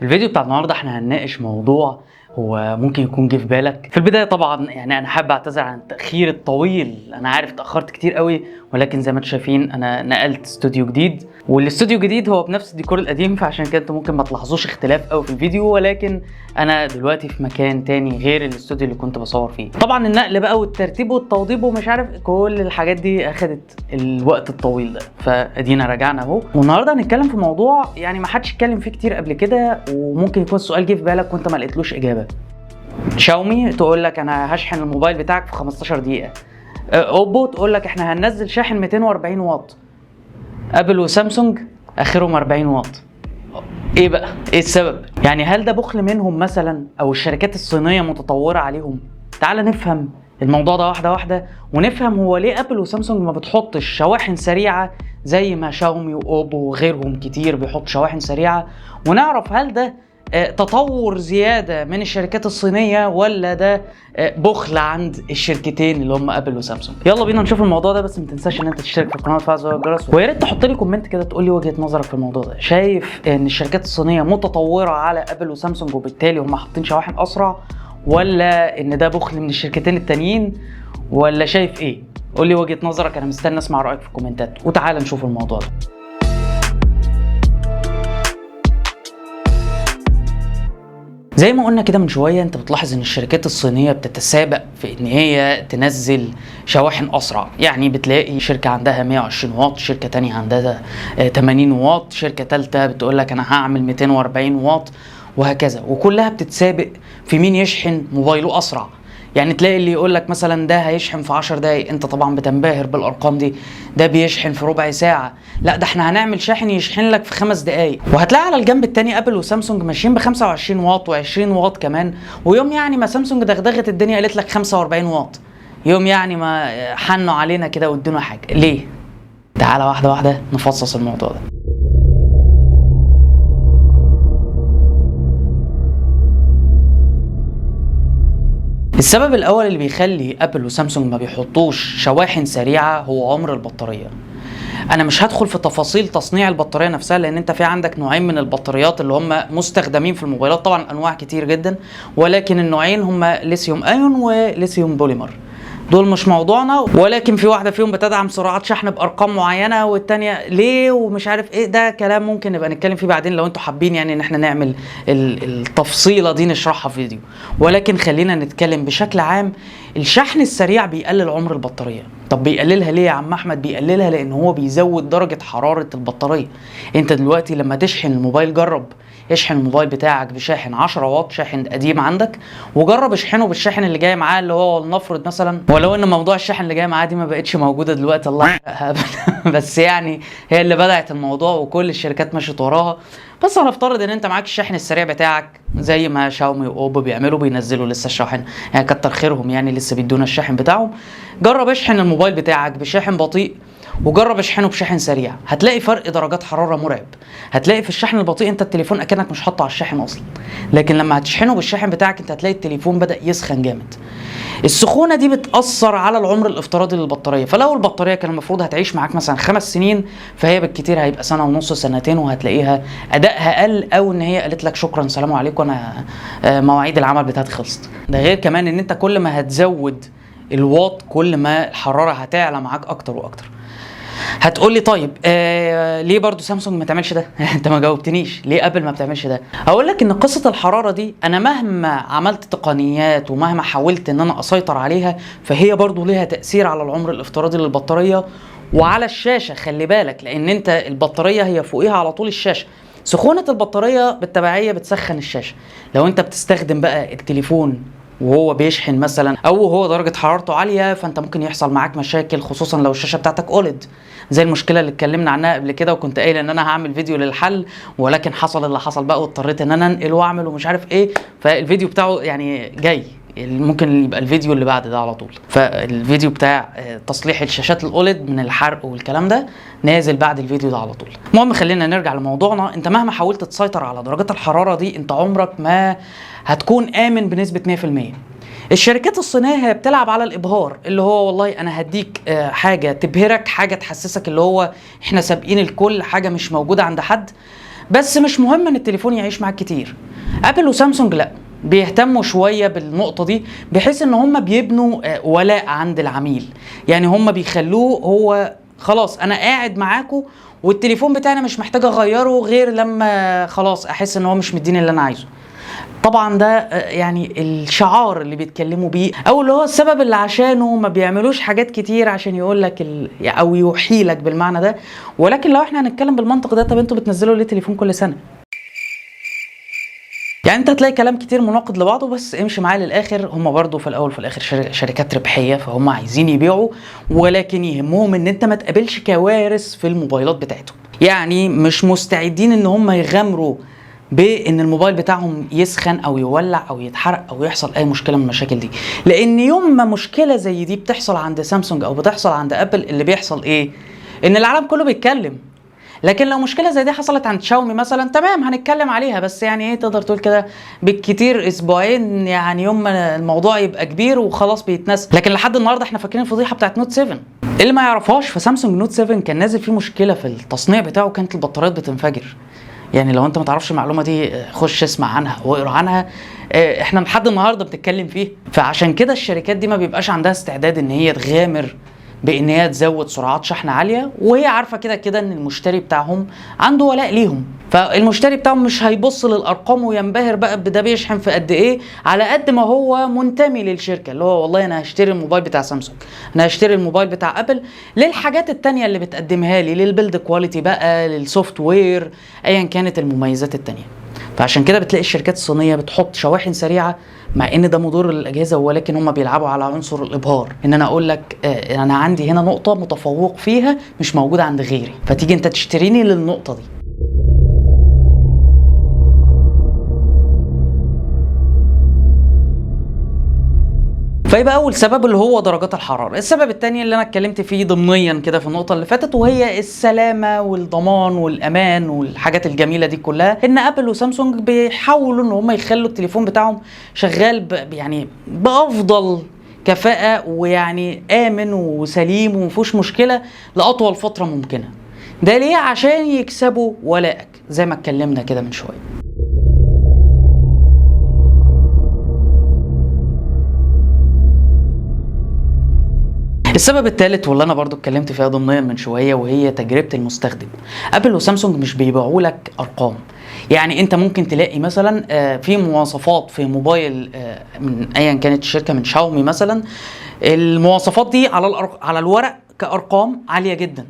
في الفيديو بتاع النهارده احنا هنناقش موضوع هو ممكن يكون جه في بالك. في البداية طبعا يعني انا حابب اعتذر عن التاخير الطويل، انا عارف اتاخرت كتير قوي، ولكن زي ما انتم شايفين انا نقلت استوديو جديد، والاستوديو الجديد هو بنفس الديكور القديم، فعشان كده انتم ممكن ما تلاحظوش اختلاف قوي في الفيديو، ولكن انا دلوقتي في مكان تاني غير الاستوديو اللي كنت بصور فيه. طبعا النقل بقى والترتيب والتوضيب ومش عارف كل الحاجات دي اخدت الوقت الطويل ده، فادينا رجعنا اهو. والنهارده هنتكلم في موضوع يعني ما حدش اتكلم فيه كتير قبل كده، وممكن يكون السؤال جه في بالك وانت ما لقيتلوش اجابه. شاومي تقول لك انا هشحن الموبايل بتاعك في 15 دقيقة، اوبو تقول لك احنا هننزل شاحن 240 واط، ابل وسامسونج اخرهم 40 واط. ايه بقى؟ ايه السبب؟ يعني هل ده بخل منهم مثلا، او الشركات الصينية متطورة عليهم؟ تعال نفهم الموضوع ده واحدة واحدة، ونفهم هو ليه ابل وسامسونج ما بتحطش شواحن سريعة زي ما شاومي واوبو وغيرهم كتير بيحط شواحن سريعة، ونعرف هل ده تطور زيادة من الشركات الصينية ولا ده بخل عند الشركتين اللي هم ابل وسامسونج. يلا بينا نشوف الموضوع ده، بس ما تنساش ان انت تشترك في القناة وتفعل زر الجرس، ويا ريت تحط لي comment كده تقول لي وجهه نظرك في الموضوع ده. شايف ان الشركات الصينية متطورة على ابل وسامسونج وبالتالي هم حاطين شواحن اسرع، ولا ان ده بخل من الشركتين التانيين، ولا شايف ايه؟ قول لي وجهه نظرك، انا مستني اسمع رايك في الكومنتات، وتعال نشوف الموضوع ده. زي ما قلنا كده من شوية، انت بتلاحظ ان الشركات الصينية بتتسابق في ان هي تنزل شواحن اسرع. يعني بتلاقي شركة عندها 120 واط، شركة تانية عندها 80 واط، شركة تالتة بتقول لك انا هعمل 240 واط، وهكذا، وكلها بتتسابق في مين يشحن موبايله اسرع. يعني تلاقي اللي يقول لك مثلا ده هيشحن في 10 دقايق، انت طبعا بتنبهر بالارقام دي، ده بيشحن في ربع ساعة، لا ده احنا هنعمل شاحن يشحن لك في 5 دقايق. وهتلاقي على الجنب التاني ابل وسامسونج ماشيين ب 25 واط و20 واط كمان، ويوم يعني ما سامسونج دغدغت الدنيا قالت لك 45 واط، يوم يعني ما حنوا علينا كده وادونا حاجة. ليه؟ تعالى واحدة واحدة نفصص الموضوع ده. السبب الاول اللي بيخلي ابل وسامسونج ما بيحطوش شواحن سريعة هو عمر البطارية. انا مش هدخل في تفاصيل تصنيع البطارية نفسها، لان انت في عندك نوعين من البطاريات اللي هم مستخدمين في الموبايلات، طبعا انواع كتير جدا، ولكن النوعين هم lithium ion و lithium polymer. دول مش موضوعنا، ولكن في واحدة فيهم بتدعم سرعات شحن بارقام معينة والتانية ليه ومش عارف ايه، ده كلام ممكن نبقى نتكلم فيه بعدين لو انتوا حابين يعني ان احنا نعمل التفصيله دي نشرحها في فيديو. ولكن خلينا نتكلم بشكل عام. الشحن السريع بيقلل عمر البطارية. طب بيقللها ليه يا عم احمد؟ بيقللها لان هو بيزود درجه حرارة البطارية. انت دلوقتي لما تشحن الموبايل، جرب اشحن الموبايل بتاعك بشاحن 10 واط، شاحن قديم عندك، وجرب اشحنه بالشاحن اللي جاي معاه اللي هو ولنفرض مثلا، ولو ان موضوع الشاحن اللي جاي معاه دي ما بقتش موجودة دلوقتي الله يحرقها بس يعني هي اللي بدات الموضوع وكل الشركات مشيت وراها. بس هنفترض ان انت معاك الشاحن السريع بتاعك زي ما شاومي واوبو بيعملوا، بينزلوا لسه الشاحن، يعني كتر خيرهم يعني لسه بيدونا الشاحن بتاعهم. جرب اشحن الموبايل بتاعك بشاحن بطيء وجرب اشحنه بشاحن سريع، هتلاقي فرق درجات حرارة مرعب. هتلاقي في الشحن البطيء انت التليفون اكنك مش حاطه على الشاحن اصلا، لكن لما هتشحنه بالشاحن بتاعك انت هتلاقي التليفون بدأ يسخن جامد. السخونه دي بتأثر على العمر الافتراضي للبطاريه، فلو البطارية كان المفروض هتعيش معاك مثلا 5 سنين، فهي بالكتير هيبقى 1.5 سنة، 2 سنين، وهتلاقيها ادائها قل، او ان هي قالت لك شكرا سلام عليكم انا مواعيد العمل بتاعتي خلصت. ده غير كمان ان انت كل ما هتزود الواط كل ما الحرارة هتعلى معاك اكتر واكتر. هتقول لي طيب ليه برضو سامسونج ما تعملش ده؟ انت ما جاوبتنيش، ليه ابل ما بتعملش ده؟ هقول لك ان قصة الحرارة دي انا مهما عملت تقنيات ومهما حاولت ان انا اسيطر عليها، فهي برضو ليها تاثير على العمر الافتراضي للبطاريه وعلى الشاشة. خلي بالك، لان انت البطارية هي فوقيها على طول الشاشة، سخونة البطارية بالتبعيه بتسخن الشاشة. لو انت بتستخدم بقى التليفون وهو بيشحن مثلا او هو درجه حرارته عالية، فانت ممكن يحصل معاك مشاكل، خصوصا لو الشاشة بتاعتك OLED، زي المشكلة اللي اتكلمنا عنها قبل كده، وكنت قايل ان انا هعمل فيديو للحل، ولكن حصل اللي حصل بقى واضطريت ان انا انقل واعمل ومش عارف ايه. فالفيديو بتاعه يعني جاي، ممكن يبقى الفيديو اللي بعد ده على طول. فالفيديو بتاع تصليح الشاشات ال OLED من الحرق والكلام ده نازل بعد الفيديو ده على طول. المهم خلينا نرجع لموضوعنا. انت مهما حاولت تسيطر على درجات الحرارة دي، انت عمرك ما هتكون امن بنسبة 100%. الشركات الصينية هي بتلعب على الابهار، اللي هو والله انا هديك حاجة تبهرك، حاجة تحسسك اللي هو احنا سابقين الكل، حاجة مش موجودة عند حد. بس مش مهم ان التليفون يعيش معاك كتير. ابل وسامسونج لا، بيهتموا شوية بالنقطة دي، بحيث ان هم بيبنوا ولاء عند العميل. يعني هم بيخلوه هو خلاص انا قاعد معاكم والتليفون بتاعنا مش محتاج اغيره غير لما خلاص احس ان هو مش مديني اللي انا عايزه. طبعا ده يعني الشعار اللي بيتكلموا بيه، او اللي هو السبب اللي عشانه ما بيعملوش حاجات كتير عشان يقول لك او يوحي لك بالمعنى ده. ولكن لو احنا هنتكلم بالمنطق ده، طب انتوا بتنزلوا ليه تليفون كل سنة؟ يعني انت هتلاقي كلام كتير مناقض لبعضه، بس امشي معايا للاخر. هم برضو في الاول وفي الاخر شركات ربحية، فهم عايزين يبيعوا، ولكن يهمهم ان انت ما تقابلش كوارث في الموبايلات بتاعتهم. يعني مش مستعدين ان هم يغامروا بان الموبايل بتاعهم يسخن او يولع او يتحرق او يحصل اي مشكلة من المشاكل دي، لان يوم ما مشكلة زي دي بتحصل عند سامسونج او بتحصل عند ابل، اللي بيحصل ايه؟ ان العالم كله بيتكلم. لكن لو مشكلة زي دي حصلت عند شاومي مثلا، تمام هنتكلم عليها، بس يعني ايه، تقدر تقول كده بالكتير اسبوعين، يعني يوم ما الموضوع يبقى كبير وخلاص بيتنسى. لكن لحد النهارده احنا فاكرين الفضيحة بتاعت Note 7. اللي ما يعرفهاش، فسامسونج Note 7 كان نازل فيه مشكلة في التصنيع بتاعه، كانت البطاريات بتنفجر. يعني لو انت ما تعرفش المعلومة دي خش اسمع عنها واقرا عنها، احنا لحد النهارده بنتكلم فيه. فعشان كده الشركات دي ما بيبقاش عندها استعداد ان هي تغامر بان هي تزود سرعات شحن عالية، وهي عارفه كده كده ان المشتري بتاعهم عنده ولاء ليهم، فالمشتري بتاعهم مش هيبص للارقام وينبهر بقى بده بيشحن في قد ايه، على قد ما هو منتمي للشركة، اللي هو والله انا هشتري الموبايل بتاع سامسونج، انا هشتري الموبايل بتاع ابل للحاجات التانية اللي بتقدمها لي، لل build quality بقى، لل software، ايا كانت المميزات التانية. فعشان كده بتلاقي الشركات الصينية بتحط شواحن سريعة، مع ان ده مضر للاجهزة، ولكن هم بيلعبوا على عنصر الابهار، ان انا اقول لك انا عندي هنا نقطة متفوق فيها مش موجودة عند غيري، فتيجي انت تشتريني للنقطة دي. فيبقى اول سبب اللي هو درجات الحرارة. السبب الثاني اللي انا اتكلمت فيه ضمنيا كده في النقطة اللي فاتت، وهي السلامة والضمان والامان والحاجات الجميلة دي كلها، ان ابل وسامسونج بيحاولوا ان هم يخلوا التليفون بتاعهم شغال يعني بافضل كفاءة، ويعني امن وسليم ومفيهوش مشكلة لاطول فترة ممكنة. ده ليه؟ عشان يكسبوا ولائك زي ما اتكلمنا كده من شوية. السبب الثالث واللي انا برضو اتكلمت فيها ضمنيا من شوية، وهي تجربه المستخدم. ابل وسامسونج مش بيبيعوا لك ارقام، يعني انت ممكن تلاقي مثلا في مواصفات في موبايل من ايا كانت الشركة، من شاومي مثلا، المواصفات دي على الورق كارقام عالية جدا،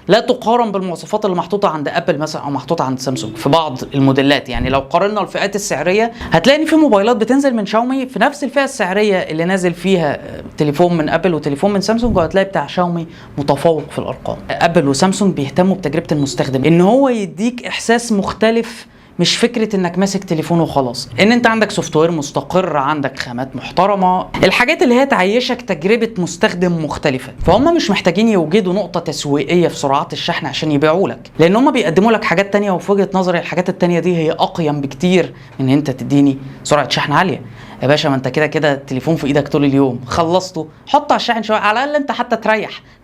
لا تقارن بالمواصفات اللي محطوطة عند ابل مثلا او محطوطة عند سامسونج في بعض الموديلات. يعني لو قارنا الفئات السعرية هتلاقي ان في موبايلات بتنزل من شاومي في نفس الفئة السعرية اللي نازل فيها تليفون من ابل وتليفون من سامسونج، وهتلاقي بتاع شاومي متفوق في الارقام. ابل وسامسونج بيهتموا بتجربه المستخدم، ان هو يديك احساس مختلف، مش فكرة انك ماسك تليفون وخلاص، ان انت عندك software مستقر، عندك خامات محترمة، الحاجات اللي هي تعيشك تجربة مستخدم مختلفة. فهم مش محتاجين يوجدوا نقطة تسويقية في سرعات الشحن عشان يبيعوا لك، لان هم بيقدموا لك حاجات تانية، وفي وجهة نظري الحاجات التانية دي هي اقيم بكتير من ان انت تديني سرعة شحن عالية. يا باشا ما انت كده كده التليفون في ايدك طول اليوم، خلصته حطه على الشاحن شوية، على الاقل انت حتى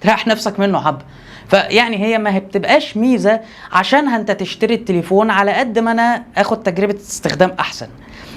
تريح نفسك منه حبة. فيعني هي ما بتبقاش ميزة عشان انت تشتري التليفون على قد ما انا اخد تجربه استخدام احسن.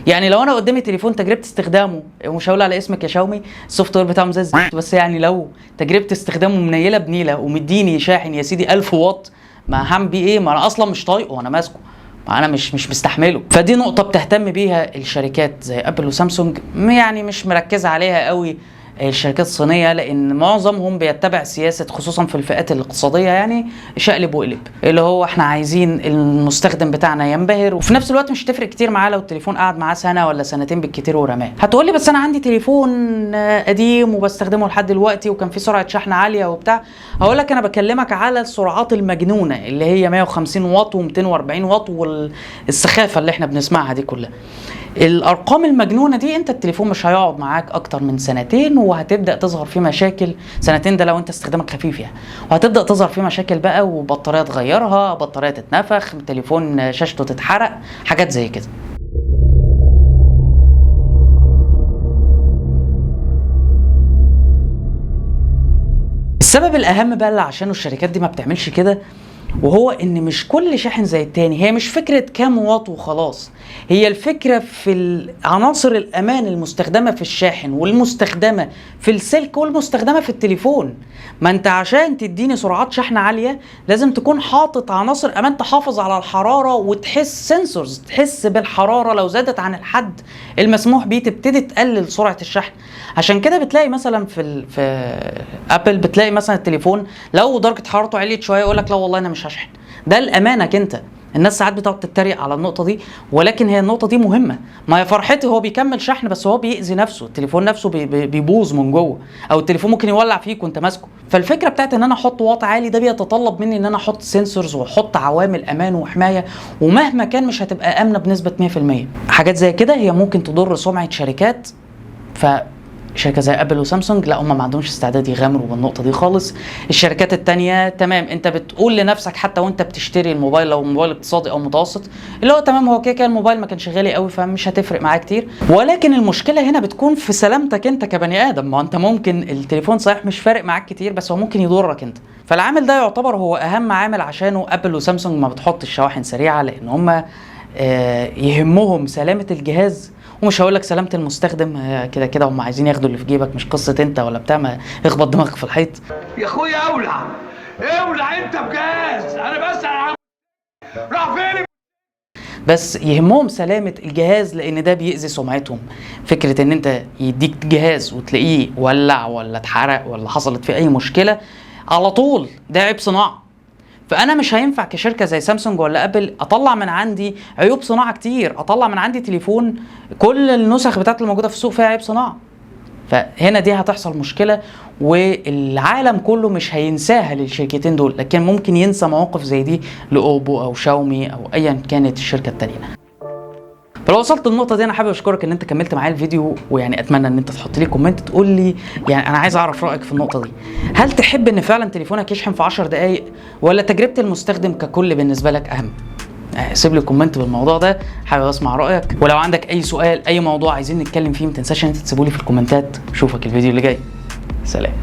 يعني لو انا قدامي تليفون تجربه استخدامه، ومش هقول على اسمك يا شاومي، ال software بتاعه زي الزفت، بس يعني لو تجربه استخدامه منيله بنيله ومديني شاحن يا سيدي 1000 واط، ما هعمل بيه ايه؟ ما انا اصلا مش طايقة وانا ماسكه، ما انا مش مستحمله. فدي نقطة بتهتم بيها الشركات زي ابل وسامسونج، يعني مش مركزه عليها قوي الشركات الصينية، لان معظمهم بيتبع سياسة خصوصا في الفئات الاقتصادية، يعني شقلب وقلب، اللي هو احنا عايزين المستخدم بتاعنا ينبهر، وفي نفس الوقت مش هتفرق كتير معاه لو التليفون قعد معاه سنة ولا سنتين بالكتير ورماه. هتقولي بس انا عندي تليفون قديم وبستخدمه لحد دلوقتي وكان فيه سرعة شحن عالية وبتاع. هقول لك انا بكلمك على السرعات المجنونة اللي هي 150 واط و240 واط والسخافه اللي احنا بنسمعها دي كلها. الارقام المجنونة دي انت التليفون مش هيقعد معاك اكتر من سنتين، وهتبدا تظهر فيه مشاكل. سنتين ده لو انت استخدامك خفيف يعني، وهتبدا تظهر فيه مشاكل بقى، وبطاريه تغيرها، بطارية تتنفخ، تليفون شاشته تتحرق، حاجات زي كده. السبب الاهم بقى اللي عشانه الشركات دي ما بتعملش كده، وهو ان مش كل شاحن زي التاني. هي مش فكرة كام واط وخلاص، هي الفكرة في عناصر الامان المستخدمة في الشاحن والمستخدمه في السلك والمستخدمه في التليفون. ما انت عشان تديني سرعات شحن عالية لازم تكون حاطط عناصر امان تحافظ على الحرارة، وتحس sensors تحس بالحرارة لو زادت عن الحد المسموح بيه تبتدي تقلل سرعة الشحن. عشان كده بتلاقي مثلا في ابل بتلاقي مثلا التليفون لو درجه حرارته عليت شوية يقول لك لا والله انا مش هشحن. ده لامانك انت. الناس ساعات بتقعد تتريق على النقطة دي، ولكن هي النقطة دي مهمة. ما هي فرحتي هو بيكمل شحن، بس هو بيأذي نفسه، التليفون نفسه بيبوظ من جوه، او التليفون ممكن يولع فيك وانت ماسكه. فالفكرة بتاعت ان انا احط واط عالي ده بيتطلب مني ان انا احط sensors واحط عوامل امان وحماية، ومهما كان مش هتبقى امنه بنسبة 100%. حاجات زي كده هي ممكن تضر سمعه شركات. ف شركة زي ابل وسامسونج لا، هم ما عندهمش استعداد يغامروا بالنقطة دي خالص. الشركات التانية تمام، انت بتقول لنفسك حتى وانت بتشتري الموبايل لو موبايل اقتصادي او متوسط اللي هو تمام، هو كده كده الموبايل ما كانش غالي قوي فمش هتفرق معاه كتير. ولكن المشكلة هنا بتكون في سلامتك انت كبني ادم. ما انت ممكن التليفون صحيح مش فارق معاك كتير، بس هو ممكن يضرك انت. فالعامل ده يعتبر هو اهم عامل عشانه ابل وسامسونج ما بتحطش شواحن سريعة، لان هم يهمهم سلامه الجهاز، ومش هقول لك سلامه المستخدم، كده كده هم عايزين ياخدوا اللي في جيبك، مش قصة انت ولا بتاع، ما اخبط دماغك في الحيط يا اخويا. اولع اولع انت بجاز، انا بسأل عن راح فين. بس يهمهم سلامه الجهاز لان ده بيأذي سمعتهم. فكرة ان انت يديك جهاز وتلاقيه ولع ولا اتحرق ولا حصلت فيه اي مشكلة على طول، ده عيب صناعة. فانا مش هينفع كشركة زي سامسونج ولا ابل اطلع من عندي عيوب صناعة كتير، اطلع من عندي تليفون كل النسخ بتاعته الموجودة في السوق فيها عيب صناعة. فهنا دي هتحصل مشكلة، والعالم كله مش هينساها للشركتين دول، لكن ممكن ينسى مواقف زي دي لاوبو او شاومي او ايا كانت الشركة التانية. فلو وصلت للنقطة دي انا حابب اشكرك ان انت كملت معايا الفيديو، ويعني اتمنى ان انت تحط لي comment تقول لي يعني انا عايز اعرف رايك في النقطة دي. هل تحب ان فعلا تليفونك يشحن في 10 دقائق، ولا تجربه المستخدم ككل بالنسبة لك اهم؟ سيب لي comment بالموضوع ده، حابب اسمع رايك. ولو عندك اي سؤال، اي موضوع عايزين نتكلم فيه، ما تنساش ان انت تسيبه لي في الكومنتات. اشوفك الفيديو اللي جاي، سلام.